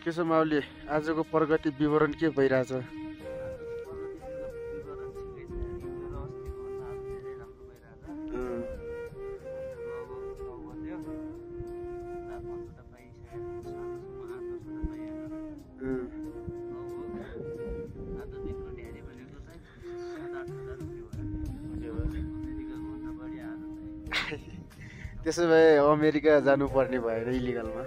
के छ माउली आजको प्रगति विवरण के भइरहेछ? त्यसो भए अमेरिका जानुपर्ने भएन इलिगलमा।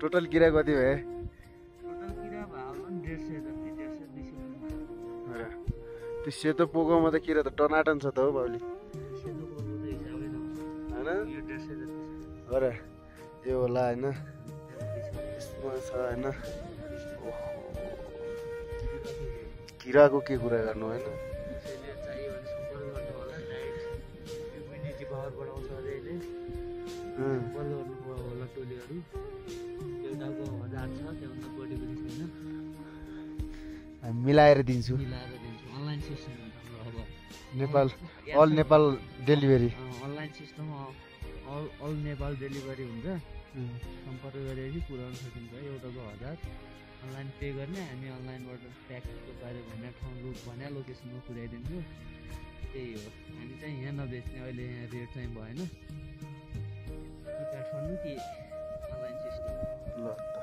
टोटल किरा कति भए? त्यो सेतो पोकोमा त किरा त टनाटन छ त हो बाउली होइन हो र यो होला होइन यसमा छ होइन किराको के कुरा गर्नु होइन मिलाएर दिन्छु Nepal all Nepal delivery online system all Nepal delivery हुन्छ सम्पर्क गरेपछि पुऱ्याउन सकिन्छ एउटाको 1000 अनलाइन पे गर्ने हामी अनलाइनबाट ट्याक्सको बारे भन्ने ठाउँ भन्ने लोकेसनमा पुर्याइदिन्छु त्यही हो हामी चाहिँ यहाँ नबेच्ने अहिले यहाँ रेट चाहिँ भएन काठमाडौँ कि अनलाइन सिस्टम ल